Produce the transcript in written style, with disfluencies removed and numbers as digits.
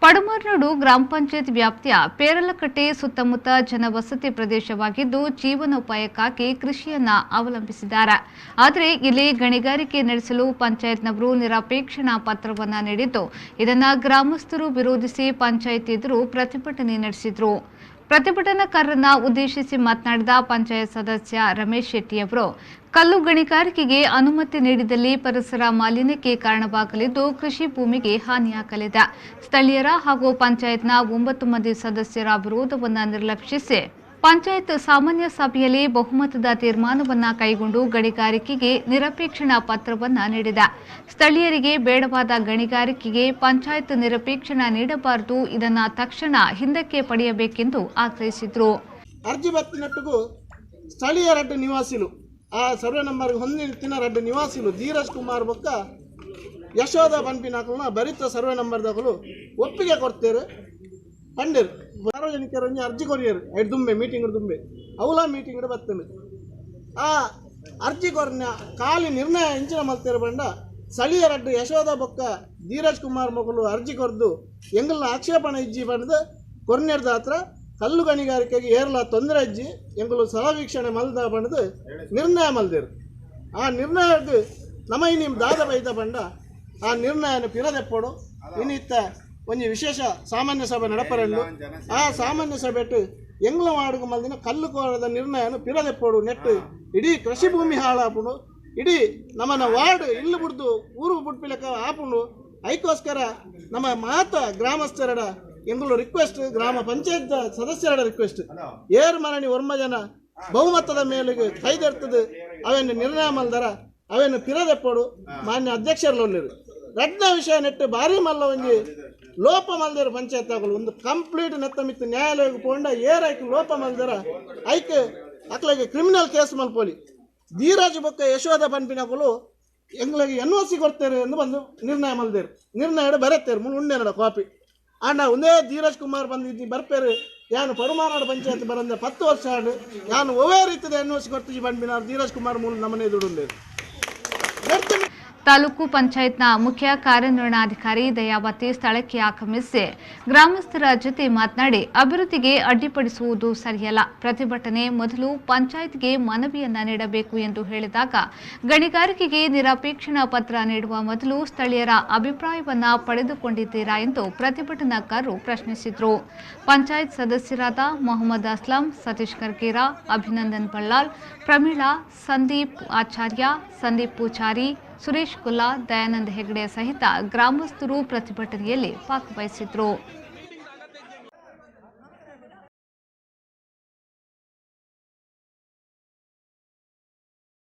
ಪಡುಮರ್ನಾಡು ಗ್ರಾಮ ಪಂಚಾಯತ್ ವ್ಯಾಪ್ತಿಯ ಪೇರಲಕಟ್ಟೆ ಸುತ್ತಮುತ್ತ ಜನವಸತಿ ಪ್ರದೇಶವಾಗಿದ್ದು ಜೀವನೋಪಾಯಕ್ಕಾಗಿ ಕೃಷಿಯನ್ನ ಅವಲಂಬಿಸಿದ್ದಾರೆ. ಆದರೆ ಇಲ್ಲಿ ಗಣಿಗಾರಿಕೆ ನಡೆಸಲು ಪಂಚಾಯತ್ನವರು ನಿರಪೇಕ್ಷಣಾ ಪತ್ರವನ್ನು ನೀಡಿದ್ದು, ಇದನ್ನು ಗ್ರಾಮಸ್ಥರು ವಿರೋಧಿಸಿ ಪಂಚಾಯತ್ ಎದುರು ಪ್ರತಿಭಟನೆ ನಡೆಸಿದರು. ಪ್ರತಿಭಟನಾಕಾರರನ್ನ ಉದ್ದೇಶಿಸಿ ಮಾತನಾಡಿದ ಪಂಚಾಯತ್ ಸದಸ್ಯ ರಮೇಶ್ ಶೆಟ್ಟಿಯವರು, ಕಲ್ಲು ಗಣಿಗಾರಿಕೆಗೆ ಅನುಮತಿ ನೀಡಿದಲ್ಲಿ ಪರಿಸರ ಮಾಲಿನ್ಯಕ್ಕೆ ಕಾರಣವಾಗಲಿದ್ದು ಕೃಷಿ ಭೂಮಿಗೆ ಹಾನಿಯಾಗಲಿದೆ. ಸ್ಥಳೀಯರ ಹಾಗೂ ಪಂಚಾಯತ್ನ 9 ಮಂದಿ ಸದಸ್ಯರ ವಿರೋಧವನ್ನು ನಿರ್ಲಕ್ಷಿಸಿ ಪಂಚಾಯತ್ ಸಾಮಾನ್ಯ ಸಭೆಯಲ್ಲಿ ಬಹುಮತದ ತೀರ್ಮಾನವನ್ನು ಕೈಗೊಂಡು ಗಣಿಗಾರಿಕೆಗೆ ನಿರಪೇಕ್ಷಣಾ ಪತ್ರವನ್ನು ನೀಡಿದೆ. ಸ್ಥಳೀಯರಿಗೆ ಬೇಡವಾದ ಗಣಿಗಾರಿಕೆಗೆ ಪಂಚಾಯತ್ ನಿರಪೇಕ್ಷಣಾ ನೀಡಬಾರದು, ಇದನ್ನು ತಕ್ಷಣ ಹಿಂದಕ್ಕೆ ಪಡೆಯಬೇಕೆಂದು ಆಗ್ರಹಿಸಿದರು. ಅರ್ಜಿ ಬತ್ತಿನಟ್ಟಿಗೂ ಸ್ಥಳೀಯ ರಡ್ಡು ನಿವಾಸಿಲು ಆ ಸರ್ವೆ ನಂಬರ್ ಹೊಂದಿನ ರಡ್ಡು ನಿವಾಸಿಲು ಧೀರಜ್ ಕುಮಾರ್ ಬೊಕ್ಕ ಯಶೋಧ ಪನ್ಪಿನಾಕಲ್ನ ಬರಿತ ಸರ್ವೆ ನಂಬರ್ದಾಗಲು ಒಪ್ಪಿಗೆ ಕೊಡ್ತೇವೆ. ಪಂಡೇರು ಸಾರ್ವಜನಿಕರು ಒಂಜಿ ಅರ್ಜಿ ಕೊರಿಯರು ಐದು ದುಂಬೆ ಮೀಟಿಂಗ್ ದುಂಬೆ ಅವಲ ಮೀಟಿಂಗ್ ಬರ್ತೇನೆ. ಆ ಅರ್ಜಿ ಕೊರ್ನ ಖಾಲಿ ನಿರ್ಣಯ ಇಂಚಿನ ಮಲ್ತೇರು ಬಂಡ ಸ್ಥಳೀಯ ರಡ್ಡು ಯಶೋಧ ಬೊಕ್ಕ ಧೀರಜ್ ಕುಮಾರ್ ಮೊಗಲು ಅರ್ಜಿ ಕೊರ್ದು ಎಂಗಲ್ನ ಆಕ್ಷೇಪಣೆ ಇಜ್ಜಿ ಬಂದು ಕೊರ್ನೆರ್ದ ಹತ್ರ ಕಲ್ಲು ಗಣಿಗಾರಿಕೆಗೆ ಏರ್ಲ ತೊಂದರೆ ಇಜ್ಜಿ ಎಂಗಲು ಸ್ಥಳ ವೀಕ್ಷಣೆ ಮಲ್ದ ಬಂದು ನಿರ್ಣಯ ಮಲ್ದಿರು. ಆ ನಿರ್ಣಯದ ನಮ್ಮ ಇನಿ ದಾದ ಬೈದ ಬಂಡ ಆ ನಿರ್ಣಯನ ಪಿರದೆಪ್ಪಡು ಇನ್ನಿತ್ತ ಒಂಜಿ ವಿಶೇಷ ಸಾಮಾನ್ಯ ಸಭೆ ನಡಪರಂಡು ಆ ಸಾಮಾನ್ಯ ಸಭೆಟ್ ಎಂಗ್ಲ ವಾರ್ಡ್ಗ್ ಮಲ್ದಿನ ಕಲ್ಲು ಕೋರದ ನಿರ್ಣಯನ ಪಿರದೆಪ್ಪಡು ನೆಟ್ಟು ಇಡೀ ಕೃಷಿ ಭೂಮಿ ಹಾಳಾಪುಂಡು, ಇಡೀ ನಮ್ಮನ ವಾರ್ಡ್ ಇಲ್ಲು ಬಿಡ್ದು ಊರು ಬುಡ್ಪಿಲಕ ಆಪುಂಡು. ಐಕೋಸ್ಕರ ನಮ್ಮ ಮಾತ ಗ್ರಾಮಸ್ಥರಡ ಎಂಗುಲು ರಿಕ್ವೆಸ್ಟ್, ಗ್ರಾಮ ಪಂಚಾಯತ್ ಸದಸ್ಯರ ರಿಕ್ವೆಸ್ಟ್, ಏರ್ ಮರಣಿ ಒರ್ಮ ಜನ ಬಹುಮತದ ಮೇಲೆಗೆ ಕೈದೆರ್ತದೆ ಅವೇನು ನಿರ್ಣಯ ಮಲ್ದರ ಅವೇನು ಪಿರದೆಪ್ಪಡು ಮಾನ್ಯ ಅಧ್ಯಕ್ಷರಲ್ಲೊಲ್ಲಿರು. ರಡ್ನ ವಿಷಯ ನೆಟ್ಟು ಭಾರಿ ಮಲ್ಲ ಒಂಜಿ ಲೋಪ ಮಲ್ದಿರ ಪಂಚಾಯತ್ ಆಗಲು ಒಂದು ಕಂಪ್ಲೀಟ್ ನೆತ್ತ ಮಿತ್ತು ನ್ಯಾಯಾಲಯಕ್ಕೆ ಪೋಂಡ ಏರ್ ಐಕ್ ಲೋಪ ಮಲ್ದರ ಐಕ್ ಅಕ್ಲಗೆ ಕ್ರಿಮಿನಲ್ ಕೇಸ್ ಮಲ್ಪೋಲಿ. ಧೀರಾಜ್ ಬೊಕ್ಕ ಯಶೋಧ ಪನ್ಪಿನಕುಲು ಎಂಗ್ಲಿಗೆ ಎನ್ ಒ ಸಿ ಕೊಡ್ತೇವೆ ಎಂದು ಬಂದು ನಿರ್ಣಯ ಮಲ್ದೇರು. ನಿರ್ಣಯ ಬರತ್ತೇರು ಮುನ್ ಉಂಡೇನಡ ಕಾಪಿ ಆಂಡ ಒಂದೇ ಧೀರಜ್ ಕುಮಾರ್ ಬಂದಿದ್ದು ಬರ್ಪೇರು ಯಾನು ಪಡುಮಾನಾಡು ಪಂಚಾಯತ್ ಬರಂದ 10 ವರ್ಷ ಆಡು ಯಾನು ಒವೇ ರೀತಿದ ಎನ್ ಒ ಸಿ ಕೊಡ್ತೀವಿ ಪನ್ಪಿನ ಧೀರಜ್ ಕುಮಾರ್ ಮೂಲ ನಮ್ಮನೆ ದುಡುಂಡೇರು. ತಾಲೂಕು ಪಂಚಾಯತ್ನ ಮುಖ್ಯ ಕಾರ್ಯನಿರ್ವಹಣಾಧಿಕಾರಿ ದಯಾವತಿ ಸ್ಥಳಕ್ಕೆ ಆಗಮಿಸಿ ಗ್ರಾಮಸ್ಥರ ಜೊತೆ ಮಾತನಾಡಿ ಅಭಿವೃದ್ಧಿಗೆ ಅಡ್ಡಿಪಡಿಸುವುದು ಸರಿಯಲ್ಲ, ಪ್ರತಿಭಟನೆ ಮೊದಲು ಪಂಚಾಯತ್ಗೆ ಮನವಿಯನ್ನ ನೀಡಬೇಕು ಎಂದು ಹೇಳಿದಾಗ ಗಣಿಗಾರಿಕೆಗೆ ನಿರಪೇಕ್ಷಣಾ ಪತ್ರ ನೀಡುವ ಮೊದಲು ಸ್ಥಳೀಯರ ಅಭಿಪ್ರಾಯವನ್ನ ಪಡೆದುಕೊಂಡಿದ್ದೀರಾ ಎಂದು ಪ್ರತಿಭಟನಾಕಾರರು ಪ್ರಶ್ನಿಸಿದರು. ಪಂಚಾಯತ್ ಸದಸ್ಯರಾದ ಮೊಹಮ್ಮದ್ ಅಸ್ಲಾಂ, ಸತೀಶ್ ಕರ್ಕೇರಾ, ಅಭಿನಂದನ್ ಬಳ್ಳಾಲ್, ಪ್ರಮೀಳಾ, ಸಂದೀಪ್ ಆಚಾರ್ಯ, ಸಂದೀಪ್ ಪೂಜಾರಿ, ಸುರೇಶ್ ಕುಲ್ಲಾ, ದಯಾನಂದ ಹೆಗಡೆ ಸಹಿತ ಗ್ರಾಮಸ್ಥರು ಪ್ರತಿಭಟನೆಯಲ್ಲಿ ಭಾಗವಹಿಸಿದ್ರು.